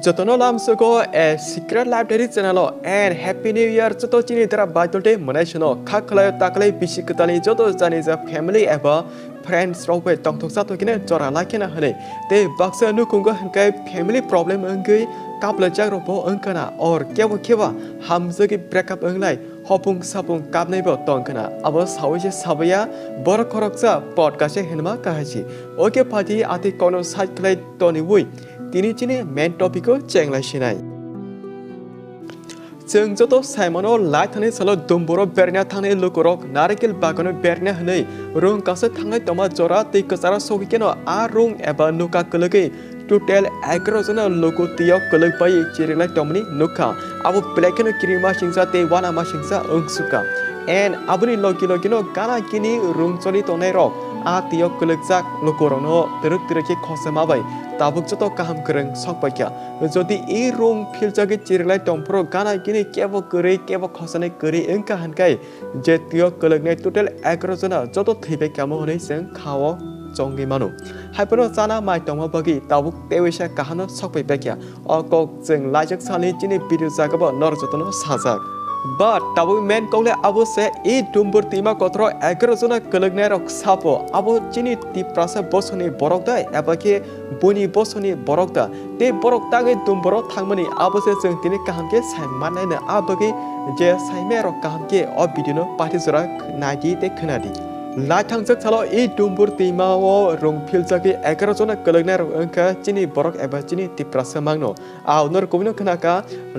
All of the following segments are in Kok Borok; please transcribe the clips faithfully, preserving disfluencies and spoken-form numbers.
Jotono lamsogo a secret library channel o and happy new year joto chini dara baitol tei mwnai sono kha khwlai taklai bisi kwtalni joto jani ja family eba friends rok bai tongthoksa tongkhe jora laikhena hwnwi tei baksa nukhungo hwnkhai family problem wngwi kaplaijak rokbo wngkhana or kebo kebo hamjagwi breakup wnglai hopung sapung kapnaibo tongkhana abo sawi se sabaya borok khoroksa podcast hinma kahachi oke phaidi ati kono side khlai toniwi tini chini main topic o chenglai sinai. Chwng joto saimano lai thani salo dumboro berna thangnai lukurok narikel bagano berna hwnwi rung kasa thangnai toma jora tei kwcharo sogwi keno a rung eba nuka kwlwgwi total egaro jona luku twiyo kwlwk bai chiriklai tongmani nukha. Abo belai kheno kirima singsa tei wanama singsa wngsukha. And aboni logi logino gana gini rung choli tongnai rok a twiyo kwlwkjak lukurokno twrwk twrwk khe khosema bai tabuk joto kaham kwrwng sokpaikha. Jodi i rung philjagwi chiriklai tongphuru gana gini kebo kwrwi kebo khosani kwrwi wngkha hwnkhai je twiyo kwlwknai total egaro jona joto thwibai kamo hwnwi chwng khao chongwi mano. Haiphano chana mai tongma bagwi tabuk teisa kahano sokpai paikha. O kok chwng laijak salni chini video jagao norok jotono sajak. But tabuk main kokle abo se i dumbur twima kotoro egaro jona kwlwknai rok sapo abo chini Tiprasa bosoni borok dai eba khe buini bosoni borok da tei borok tangwi dumboro thangmani abo se chwng tini kaham khe sai mannaino a bagwi je saimaya rok kaham khe o video no pathi jora naidi tei khwnadi. Lai thangjak salo i dumbur twima o rung philjagwi egaro jona kwlwknai rok wngkha chini borok eba chini Tiprasa mangno. Ao norok kubui no khwnakha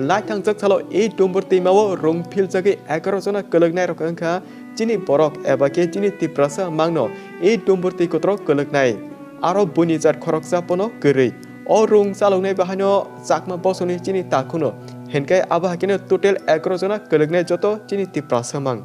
lai thangjak salo i dumbur twima o rung philjagwi egaro jona kwlwknai rok wngkha chini borok eba khe chini Tiprasa mangno i dumbur twi kotoro kwlwknai. Aro buini jat khoroksa pono kwrwi. O rung chaloknai bahaino chakma bosoni chini takhuno. Hinkhe abo haikhe no total egaro jona kwlwknai joto chini Tiprasa mang.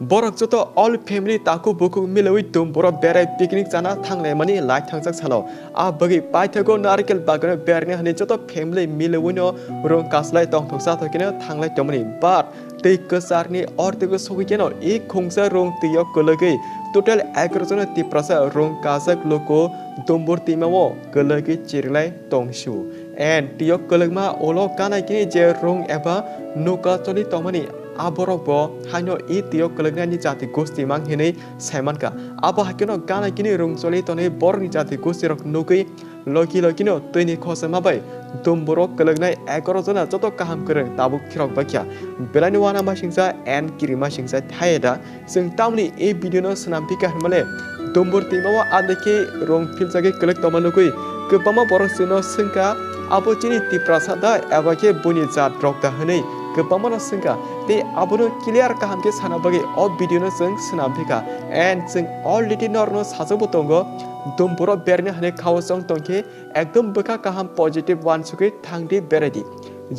Borok joto all family takhuk bukhuk milewi dumboro berai picnic chana thanglaimani lai thangjak salo. A bagwi paithago narikel bagano berna hwnwi joto family milewino rung kaslai tongthoksa thokino thanglai tongmani. But tei kwcharni ortego sogwi keno i khungsa rung twiyo kwlwgwi total egaro jona Tiprasa rung kajak luku dumbur twimao kwlwgwi chiriklai tongsu. And twiyo kwlwkma ulo gana gini je rung eba nuka choli tongmani aborok bo haino i twiyo kwlwknani jati gosti mang hinwi saimankha. Abo haikeno gana gini rung choli tonwi borokni jati gostirok nugwi logi logino twini khosema bai dumburo kwlwknai egaro jona joto kaham kwrwng tabuk khirok baikha. Belaini uanama singsa and kirima singsa thaiya da. Chwng tamni ei video no swnam phika hinmale dumbur twima o adekhe rung philjagwi kwlwk tongma nugwi kwbangma borok chwngno swngkha abo chini Tiprasa da eba khe buini jat rok da hwnwi kwbangma no swngkha tei abono clear kaham khe sana bagwi o video no chwng swnam phika and chwng already norokno sajagbo tongo dumburo berni hwnwi khao chong tongkhe ekdom bwkha kaham positive uansugwi thangdi beraidi.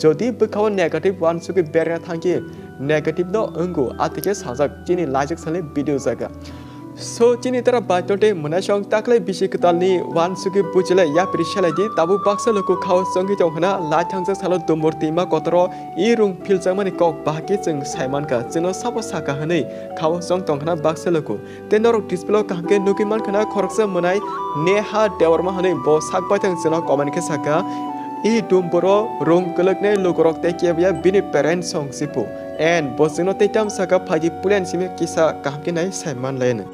Jodi bwkhao negative uansugwi berna thangkhe negative no wngo, athikhe sajak chini laijak salni video jaga. So chini tara baitol tei mwnaisong taklai bisi kwtalni uansugwi bujilai yapri selaidi tabuk baksa luku khao chongwi tong hwna lai thangjak salo dumbur twima kotoro i rung philjakmani kok bahai khe chwng saimankha chwngno sabo saka hwnwi khao chong tong hwna baksa luku. Tei norok display o kaham khe nugwi mankha na khoroksa mwnai Neha Debbarma hwnwi bo sak baithang chwngno comment khe sakha, "I dumburo rung kwlwknai lukurok tei keboya bini parents song sipu." And bo chwngno tei tam sakha, "Phaidi pulen simi kisa kaham khe nai sai manlaino."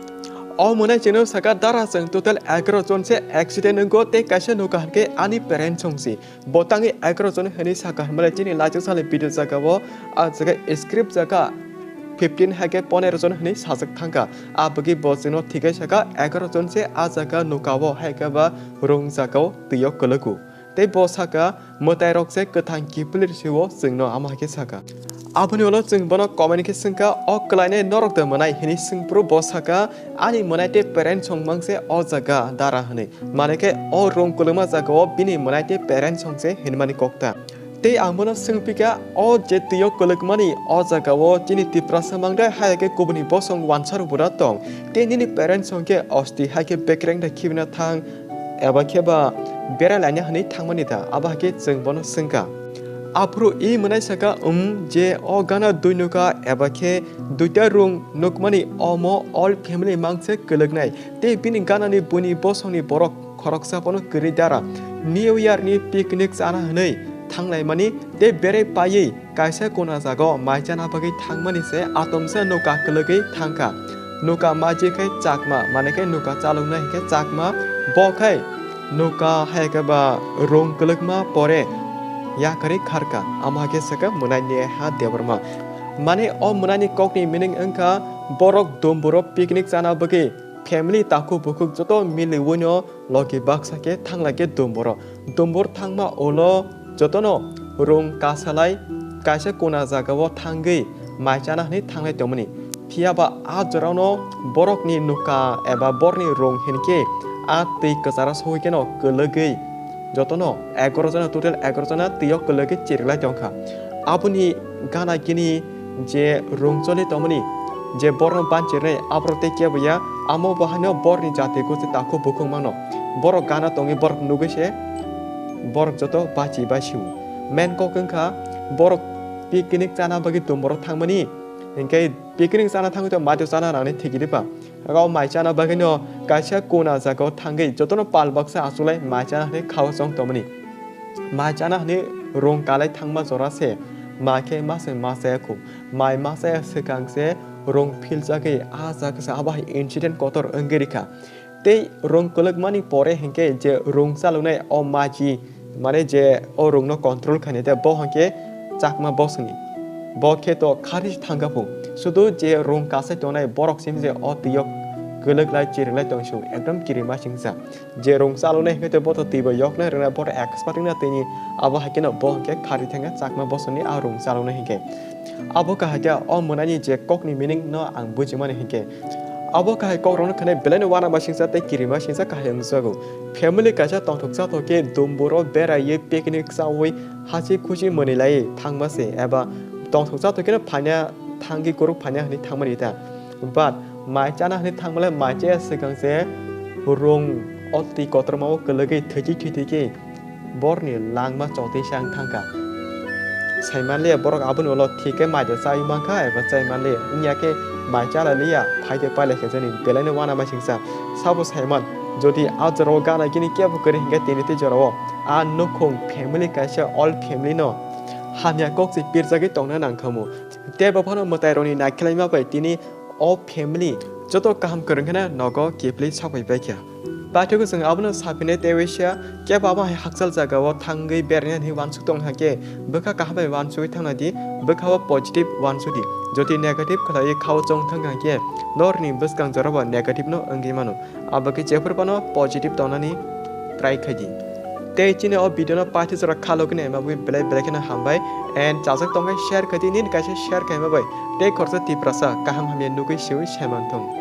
O mwnai chwngno sakha, "Dara chwng total egaro jon se accident wngo tei kaisa nukha hwnkhe ani parents song si." Bo tangwi egaro jon hwnwi sakha hwnmale chini laijak salni video jagao a jaga script jaga fifteen hai khe ponero jon hwnwi sajak thangkha. A bagwi bo chwngno thwikhai sakha egaro jon se a jaga nukao hai khe ba rung jagao twio kwlwkgo. Tei bo sakha mwtairok se kwthang kiphilwi rw sio chwngno amo hai khe sakha. Aboni ulo chwng bono comment khe swngkha, "O kwlainai norok de mwnai?" hwnwi swngphuru bo sakha, "Ani mwnai tei parents song mang se o jaga dara," hwnwi. Mane khe o rung kwlwma jagao bini mwnai tei parents song se hinmani kokta. Tei ang bono swngpikha, "O je twio kwlwkmani o jagao chini Tiprasa mangdai hai khe kubuni bosong uansarok bura tong? Tei nini parents song khe osti hai khe bekreng da khibina thang eba khe ba berai laina hwnwi thangmani da?" Abo hai khe chwng bono swngkha. Aphuru i mwnai saka, um, je o gana dui nuka eba khe duita rung nukmani omo all family mangse kwlwknai. Tei bini ganani buini bosongni borok khoroksa phano kwrwi dara. New Year ni picnic chana hwnwi thanglaimani tei berai paiwi kaisa kona jaga o mai chana bagwi thangmani se atomsa nuka kwlwgwi thangkha. Nuka maji khai chakma, mane khe nuka chaloknai hinkhe chakma, bo khai nuka hai khe ba rung kwlwkma pore yakarwi kharkha, amo hai khe sakha mwnaini ha Debbarma. Mane o mwnaini kokni meaning wngkha borok dumburo picnic chana bagwi family takhuk bukhuk joto miliwino logi baksa khe thanglai khe dumburo. Dumbur thangma ulo jotono rung kasalai kaisa kona jagao thangwi mai chana hwnwi thanglai tongmani. Phiya ba a jorano borokni nuka eba borni rung hinkhe a twi kwcharo sogwi kheno kwlwgwi jotono egaroh jona, total egaroh jona twio kwlwgwi chiriklai tongkha. Aboni gana gini je rung choli tongmani, je borno banchirnai aborok tei kebo ya, amo bo haino borni jati gosti takhuk bukhuk mano. Borok gana tongwi borok nugwi se borok joto bachi bai sio. Main kok wngkha borok picnic chana bagwi dumburo thangmani, hinkhe picnic chana thangwi to maito chana nangni thikiri ba. O mai chana bagwino kaisa kona jagao thangwi jotono pal baksa achuklai mai chana hwnwi khao chong tongmani. Mai chana hwnwi rung kalai thangma jora se mai khe ma se ma chaya khu. Mai ma chaya swkang se rung philchagwi a jaga se abo hai incident kotor wngwi rikha. Tei rung kwlwkmani pore hinkhe je rung chaloknai o maji, mane je o rungno control khainai tei bo hinkhe chakma bosongni. Bo khe to khari thangkha phu. Sudu je rung kasai tongnai borok sim je o twio kwlwklai chiriklai tongsu ekdom kirima singsa. Je rung chaloknai hinkhe to bo to twibo yoknai rwnai bo to expert wngna tini abo hai kheno bo hinkhe khari thangkha chakma bosongni a rung chaloknai hinkhe. Abo kahai khe o mwnani je kokni meaning no ang bujimani hinkhe. Abo kahai kokrokno khanai belaino uanama singsa tei kirima singsa kahai wngjago. Family kaisa tongthok chathok khe dumburo beraiwi picnic chawi hachik khuchik mwnwi laiwi thangma se eba tongthok chathok kheno phaina thangwi kwrwk phaina hwnwi thangmani ta. But mai chana hwnwi thangmalai mai chaya swkang se rung o twi kotorma o kwlwgwi thwitik thwitik khe borni langma chotwi se ang thangkha. Saimanliya borok aboni ulo thik khe mai de chai mankha eba chai manliya. Wngya khe mai chala liya, phai de pailai khe jani belaino uanama singsa. Sabo saiman, jodi a jorao gana gini kebo kwrwi hinkhe tini tei jorao a nukhung family kaisa all family no hamya kok se pirjagwi tongna nangkhamu. Tei bo phano mwtairokni naikhlaima bai tini o family joto kaham kwrwng kheno nogo kiphilwi sapai paikha. Paithakgo chwng abono saphinai tei waisa kebo abo hai hakchal jagao thangwi beraina hwnwi uansuk tongkha khe bwkha kaham bai uansugwi thangna di, bwkha o positive uansuk di. Jodi negative khlaiwi khao chong thangkha khe norni bwskang jorabo negative no wngwi mano. Abo khe jephuru phano positive tongnani try khai di. Tei chini o video no paithago jora khalogwi naima bagwi belai belai kheno hambai and chajak tongkhe share khai di, nini kaisa share khaima bai tei khoroksa Tiprasa kaham hamya nugwi swiwi saimanthung.